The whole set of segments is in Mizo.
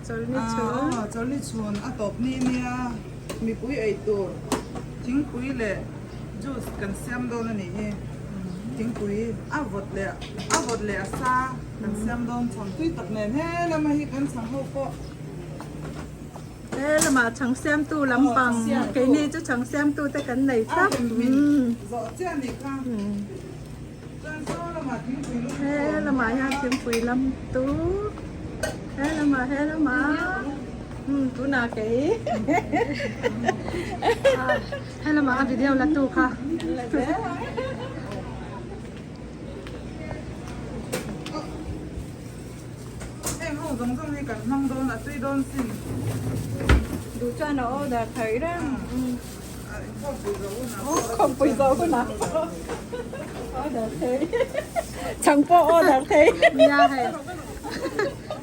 Chawlhni chhun. Aw, chawlhni chhun a tawp ni nia mipui ei tur thingpui leh juice kan siam dawn a nih hi. Thingpui a vawt leh a vawt leh a sa kan siam dawn chhang tui tak nen he lama hi kan chhang ho pawh. He lamah chhang siamtu lampang keini chu chhang siamtu te kan nei thlap. Zawh chiah a nih kha. He lamah hian thingpui lam tu he lamah he lamah umm tunah kei he lamah a video la tu kha heng ho zawng zawng hi kan hmang dawn a tui dawn sin duh chuan a order thei reng. Khawmpui zo hunah pawh order thei chhang pawh order thei. Nia hei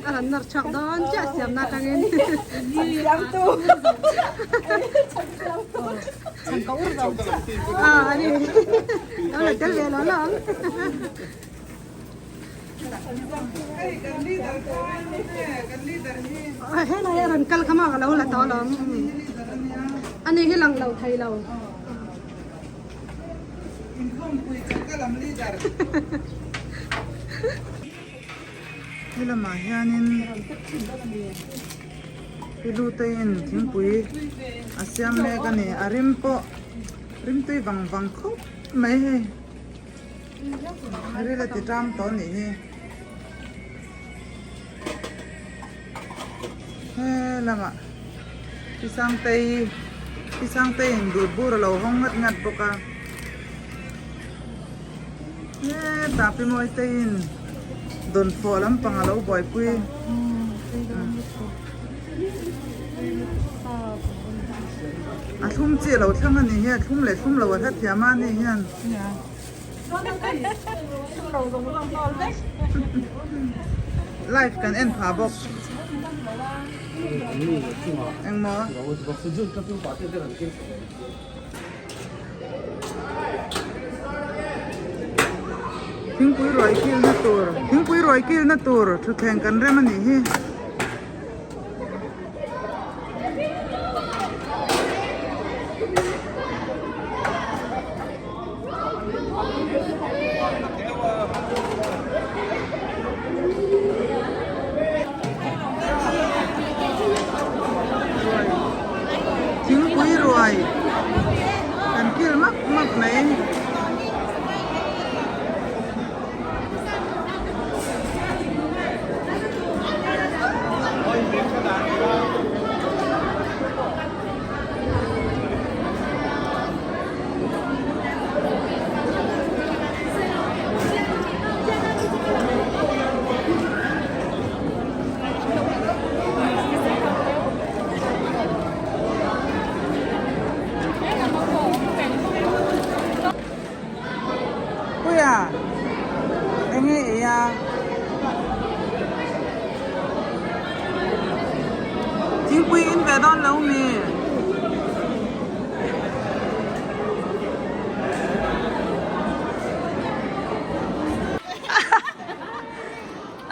a rawn nawr chhuak dawn chiah siamna atangin chhang siamtu chhang siamtu chhang ka ur zo chiah a ani lo la tel ve lo lo ang. Helai a rawn kal kha maw ka lo la tawh alawm ani hi lang lo thei lo. Helamah hianin Pilute-in thingpui a siam mek a ni a rim pawh rimtui vang vang khawp mai hei. Ril a ti tang tawh anih hi. He lamah Pi Sangtei Pi Sangtei in dut bur a lo hawng ngat ngat bawk a. Hetah Pi Mawitei in dawnfawh lampang a lo buaipui. A thlum chi a lo thlang a nih hi a thlum leh thlum lo a hla thiam a ni hian. Live kan en phah bawk. Engmaw? Thingpui ruai kilna tur thingpui ruai kilna tur thutthleng kan rem a nih hi. Thingpui ruai kan kil map map mai. Puia enge ei a? Thingpui in ve dawn lo mi?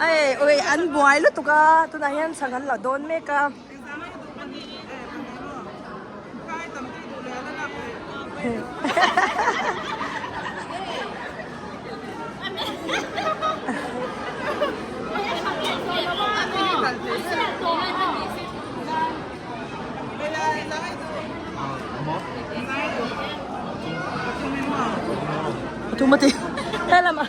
Ei ui an buai lutuk a tunah hian chhang an la dawn mek a. Pathum a ti helamah.